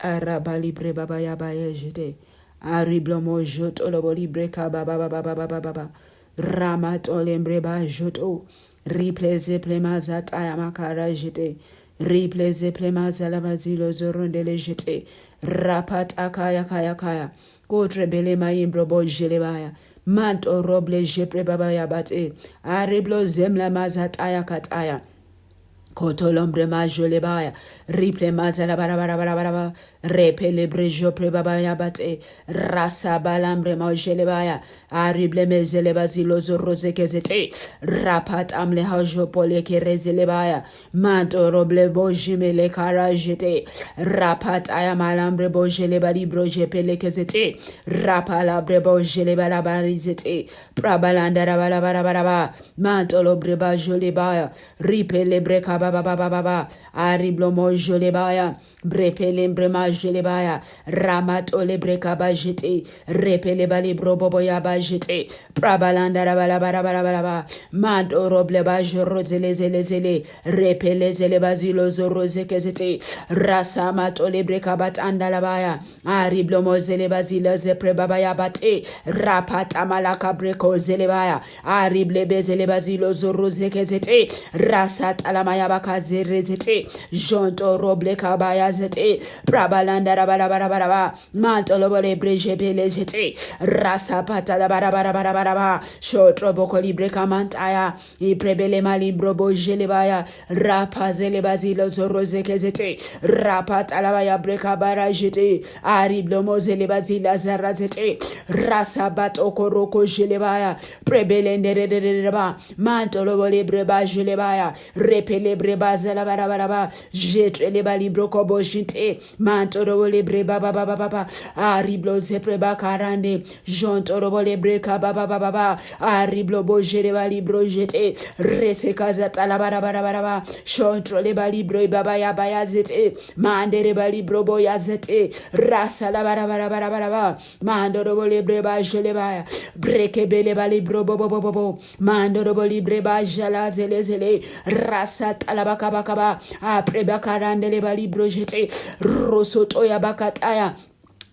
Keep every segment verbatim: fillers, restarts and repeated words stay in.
Araba libre baba ya ba ya jete. Ariblo mo joto lobo libre ka baba baba baba baba baba. Rama to lembre ba joto. Ripleze plema za taya makara jete. Ripleze plema za laba zilo zorondele jete. Rapata kaya kaya kaya. Kotre bele mayimbro bo jelebaya. Manto roble jepre baba ya bate. Ariblo zemla maza taya kataya. Kotolombre majolebaya. Riple mazala bara bara bara bara ba. Repele brejo pre baba ya bate. Rasa balambre majelebaya. Arible mezele bazilo zoroze kezete. Rapat amle hajo pole kerezele baya. Manto roble bojime le karajete. Rapat aya malambre bojele bali broje pele kezete. Rapala bre bojele bala barizete. Prabalanda rabala bara bara ba. Manto lobre bajole baya. Ripele breka baba baba baba. Ariblo mojole baya. Brepele mbre majele baya. Ramato le breka bajete. Repele bali brobobo ya bajete. Prabalanda rabala bara bara bara ba. Manto roble bajoro zele zele zele. Repele zele bazilo zoro zekezete. Rasa mato le breka batanda labaya. Ariblo mozele bazila zepre baba ya bate. Rapata malaka breko zele baya. Arible bezele bazilo zoro zeke zete. Rasa talama ya baka zere zete. Jonto roble kabaya zete. Prabalanda rabara bara bara ba. Manto lobole breje bele zete. Rasa pata la bara bara bara bara ba. Shotro boko libre kamantaya. Iprebele malibro bo jelebaya. Rapa zeleba zilo zoro zeke zete. Rapa talabaya breka bara jete. Ari blomo zeleba zila zara zete. Rasa bat okoroko jelebaya. Prebele ndererereba. Manto lobole breba jelebaya. Repele breba zela bara bara ba. Jetre leba libro kobo jete. Manto lobole breba ba ba ba ba ba. Ari blo zepre ba karande. Jontoro bole breka ba ba ba ba ba. Ari blo bojere bali brojete. Rese kaza tala bara bara bara ba. Shontro le bali bro baba ya baya zete. Mandere bali bro boya zete. Rasa la bara bara bara bara ba. Mandoro bole bre ba jele baya. Breke bele bali bro bo bo bo bo bo. Mandoro bole bre ba jala zele zele. Rasa tala baka baka ba. Apre baka randele bali brojete. Rosoto ya bakataya.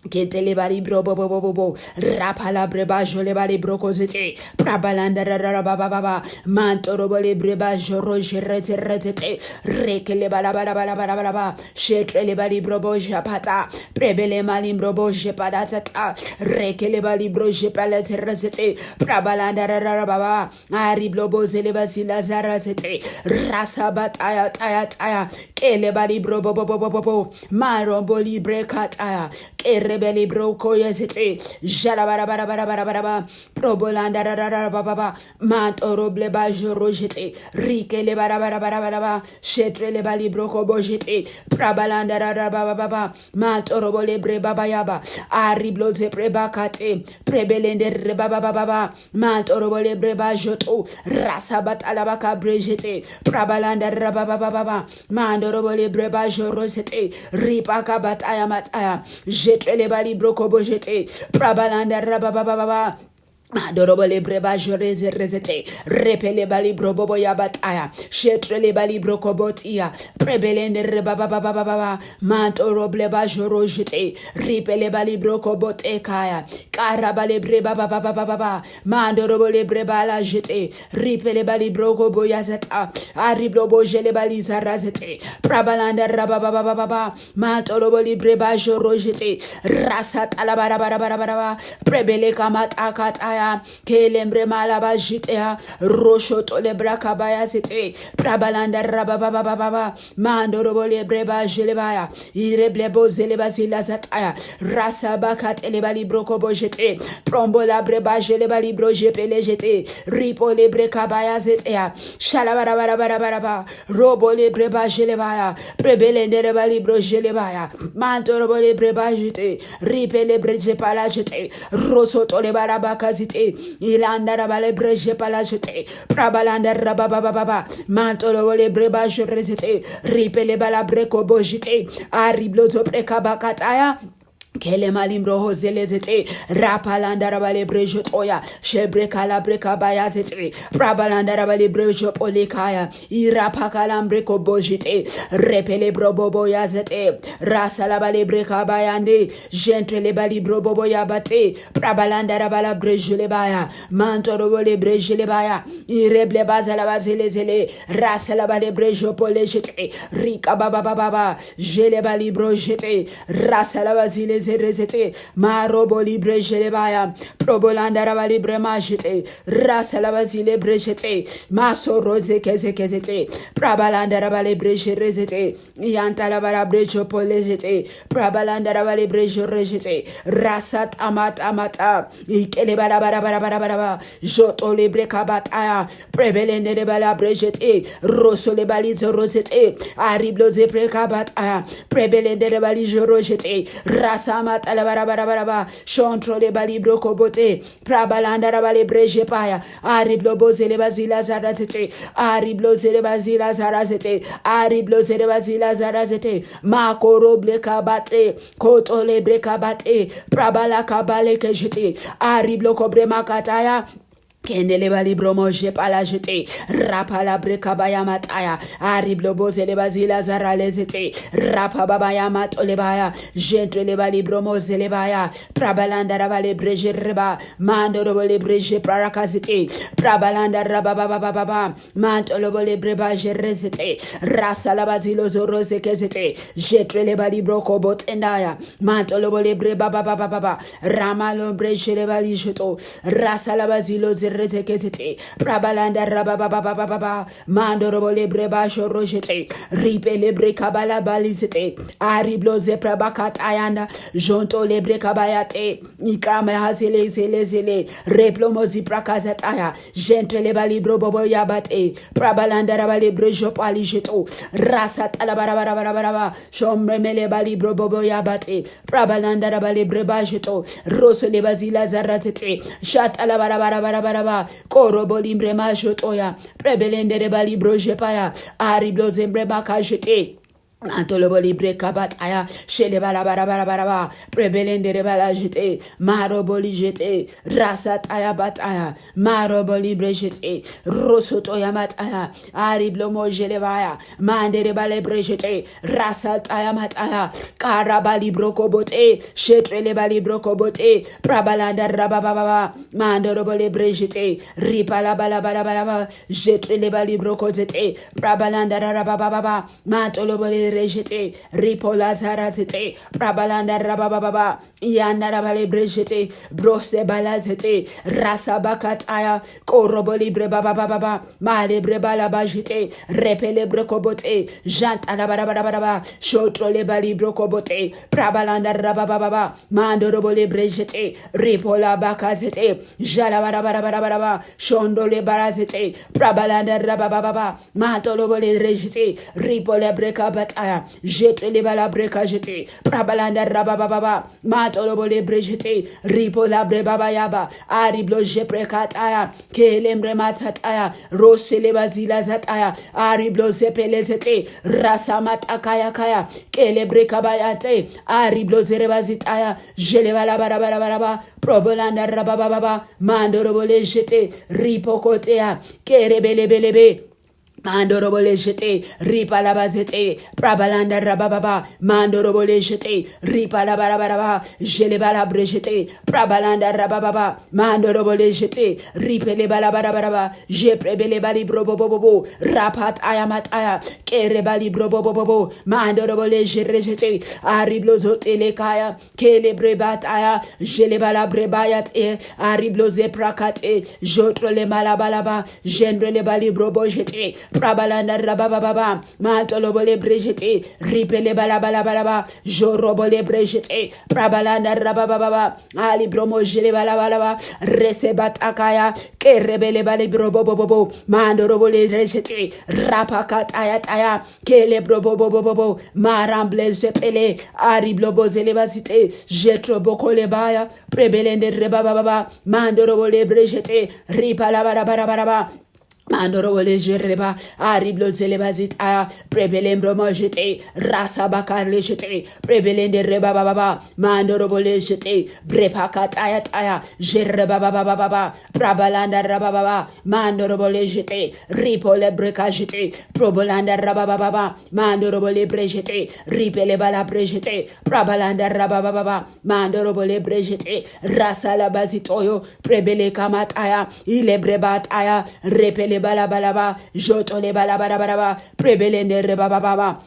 Ketele bali bro bo bo bo bo bo. Rapala bre ba jole bali bro kozete. Prabalanda ra ra ra ba ba ba ba. Mantoro bole bre ba joro jere jere jete. Rekele bala bala bala bala bala ba. Shetrele bali bro bo japata. Prebele mali bro bo jepada zata. Rekele bali bro jepala zere zete. Prabalanda ra ra ra ba ba. Ari blo bo zele bazila zara zete. Rasa bataya taya taya. Kele bali bro bo bo bo bo bo bo. Marombo libre kataya. Kerebele broko yezete. Jala bara bara bara bara bara ba. Probolanda ra ra ra ba ba ba. Mantoro ble ba joro jete. Rikele bara bara bara bara ba. Shetrele bali broko bo jete. Prabalanda ra ra ba ba ba ba. Mantoro bole bre baba yaba. Ari blo ze pre bakate. Prebelende re ba ba ba ba ba. Mantoro bole bre ba joto. Rasa batala baka bre jete. Prabalanda ra ba ba ba ba ba. Mandoro bole bre ba joro jete. Ripa ka bataya mataya. Jetrele bali broko bo jete. Prabalanda ra ba ba ba ba ba. Mandoro bole bre ba jore ze rezete. Repele bali bro bobo ya bataya. Shetrele bali bro kobotia. Prebelende re ba ba ba ba ba ba ba. Mantoro ble ba joro jete. Ripele bali bro kobote kaya. Kara bale bre ba ba ba ba ba ba ba. Mandoro bole bre ba la jete. Ripele bali bro kobo ya zeta. Ari blo bo jele bali zara zete. Prabalanda ra ba ba ba ba ba ba. Mantoro bole bre ba joro jete. Rasa tala bara bara bara bara ba. Prebele kamata kataya. Kelembre mala ba jete ya. Rosho tole bra kabaya zete. Prabalanda ra ba ba ba ba ba ba. Mandoro bole bre ba jele baya. Ire ble bo zele ba zila zataya. Rasa ba katele bali bro kobo jete. Prombo la bre ba jele bali bro jepele jete. Ripo le bre kabaya zete ya. Shala bara bara bara bara ba. Robo le bre ba jele baya. Prebele ndere bali bro jele baya. Manto robo le bre ba jete. Ripe le bre je pala jete. Roso to le bara ba kazite. Ilanda raba le bre je pala jete. Prabalanda raba ba ba ba ba. Manto robo le bre ba jere zete. Ripe le bala bre kobo jete. Ari blo zo pre kabakataya. Kele malim roho zele zete, rapalanda rabale brejo toya, shebre kala breka baya zete, prabalanda rabale brejo polekaya, irapa kalam breko bojite, repele brobobo ya zete, rasa labale breka bayande, jentre le bali brobobo ya bate, prabalanda rabala brejo le baya, manto robo le brejo le baya, ireble bazala bazele zele, rasa labale brejo pole jete, rika baba baba baba, jele bali bro jete, rasa labazile zerezete, marobo libre jelebaya, probolanda rabalibre majete, rasa labazile brejete, maso roze kezekeze, prabalanda rabalibre jerezete, yanta labarabrejo polejete, prabalanda rabalibre jorejete, rasa tamata mata, ikele barabara barabara barabara, joto libre kabataya, prebelendere bala brejete, roso le bali zorozete, ariblo ze preka bataya, prebelendere bali jorojete, rasa matala bara bara bara ba, shontro le bali brokobote, prabalanda rabale breje paya, ariblo bozele bazila zarazete, ariblo zele bazila zarazete, ariblo zele bazila zarazete, makoro bleka bate, koto le breka bate, prabala kabale kejete, ariblo kobre makataya, Kendele bali bromo je pala jete, rapa la breka baya mataya, ari blobo zele bazila zarale zete, rapa baba ya matole baya, jentre le bali bromo zele baya, prabalanda rabale breje reba, mando robo le breje praraka zete, prabalanda raba baba baba baba, manto lobo le breba jere zete, rasa la bazilo zoro zeke zete, jetre le bali broko botendaya, manto lobo le breba baba baba baba, Rama lombre jele bali joto. Rasa la bazilo zerezeke zete. Prabalanda raba baba baba baba. Mando robo lebre ba joro jete. Ripe lebre kabala bali zete. Ari bloze prabaka tayanda. Jonto lebre kabayate. Nikama hazele zele zele. Replomo zi prakaza taya. Jentre le bali brobobo yabate. Prabalanda raba lebre jopali jeto. Rasa tala bara bara bara bara ba. Shomremele bali brobobo yabate. Prabalanda rabale breba jeto. Roso le bazila zarazete. Shatala bara bara bara bara ba. Koro bolimbre ma jotoya. Prebelendere bali broje paya. Ari bloze breba kajete. Antolo boli breka bataya. Shele bara bara bara bara ba. Prebelendere bala jete. Maro boli jete. Rasa taya bataya. Maro boli brejete. Roso toya mataya. Ari blomo jele baya. Mandere bale brejete. Rasa taya mataya. Kara bali broko bote. Shetre le bali broko bote. Prabalanda rabababa. Mandoro bole brejete. Ripa la bala bala bala ba. Jetre le bali broko zete. Prabalanda rabababa. Mantolo bole rejete. Ripo la zara zete. Prabalanda rabababa. Yanda rabale brejete. Brose bala zete. Rasa bakataya. Koro boli bre baba baba ba. Male bre bala bajite, repele bre kobote, janta la bara bara bara ba, shotro le bali bro kobote, prabalanda raba baba ba, mando robo le bre jete, ripola baka zete, jala bara bara bara bara ba, shondo le bara zete, prabalanda raba baba ba, manto lobo le re jete, ripola breka bataya, jete le bala breka jete, prabalanda raba baba ba, Matolo bole brejete, ripo la bre baba yaba, ari blo je prekataya, kele mre matataya, rosele bazila zataya, ari blo zepele zete, rasa matakaya kaya, kele bre kabayate, ari blo zere bazitaya, jele bala bara bara bara ba, probolanda raba baba ba, mandoro bole jete, ripo kotea, kere bele bele be. Mandoro bole jete, ripa la bazete, prabalanda rabababa, mandoro bole jete, ripa la barabaraba, jele bala brejete, prabalanda rabababa, mandoro bole jete, ripe le bala barabaraba, je prebele bali brobobobobo, rapat ayamataya, kere bali brobobobobo, mandoro bole jerejete, ari blo zote le kaya, Kele bre bataya, jele bala bre bayate, ari blo ze prakate, jotro le malabalaba, jendre le bali brobo jete, prabalanda rabababa, matolo bole bre jete, ripe le bala bala bala ba, jorobo le bre jete, prabalanda rabababa, ali bromo jele bala bala ba, rese batakaya, kerebe le bali brobo bobo bo, mando robo le re jete, rapakataya taya, Kele bro bo bo bo bo bo. Maramble zepele. Ari blo bo zele bazite. Jetro bokole baya. Prebelende reba baba ba. Mandoro bole brejete. Ripa la bara bara bara ba. Mandorobole jereba, ariblo zeleba zitaya, prebele mbromo jete, rasa bakar le jete, prebele nde reba baba, mandorobole jete, brepa kataya taya, jereba baba baba, prabalanda raba baba, mandorobole jete, ripole breka jete, probolanda raba baba, mandorobole brejete, ripele bala brejete, prabalanda raba baba, mandorobole brejete, rasa la bazitoyo, prebele kamataya, ilebre bataya, repele bala bala ba, jotole bala bala bala ba, prebele nde reba baba baba.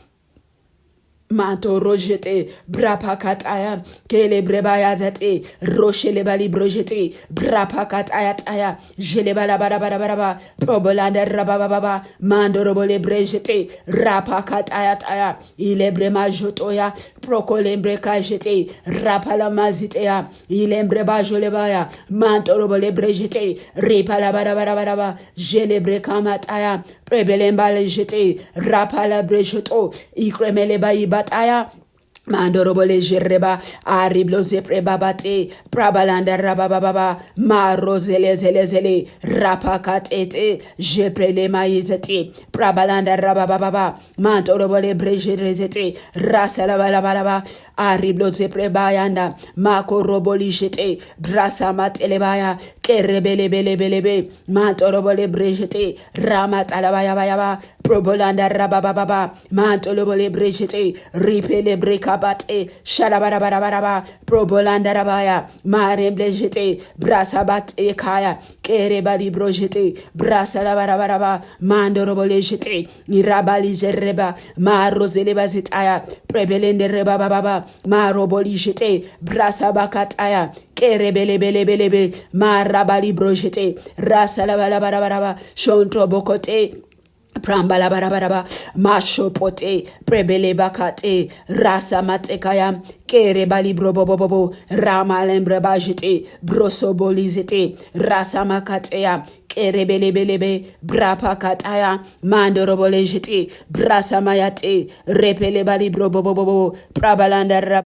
Manto rojete, brapa kataya, kelebre baya zate, roshele bali brojete, brapa kataya taya, jele bala bala bala bala ba, probolanda raba baba baba, mandorobole brejete, rapa kataya taya, ilebre majotoya, prokolembre kajete, rapala maziteya, ilembre bajole baya, mantorobole brejete, ripala bala bala bala ba, jelebre kamataya, prebele mbale jete, rapala brejoto, ikremele bayi bataya, mandorobole jereba, ariblo zepre babate, prabalanda raba baba baba, maro zele zele zele, rapa katete, jeprele mayizete, prabalanda raba baba baba, mantorobole brejerezete, rasa la bala bala ba, ariblo zepre bayanda, makorobolijete, brasa matele baya, kerebele bele bele be, mantorobole brejete, rama tala baya baya ba, probolanda raba baba ba, mantolobole brejete, ripele brekabate, shala bara bara bara ba, probolanda rabaya, maremble jete, brasa bate kaya, kere bali brojete, brasa la bara bara ba, mandorobole jete, irabali jereba, marozele bazitaya, prebelende reba baba ba, maroboli jete, brasa bakataya, kere bele bele bele be, marabali brojete, rasa la bara bara bara ba, shonto bokote, prambala bara bara ba, mashopote, prebele bakate, rasa matekaya, kere bali brobobobobo, rama lembre bajete, broso bolizete, rasa makateya, kere bele bele be, brapa kataya, mandorobole jete, brasa mayate, repele bali brobobobobo, prabalanda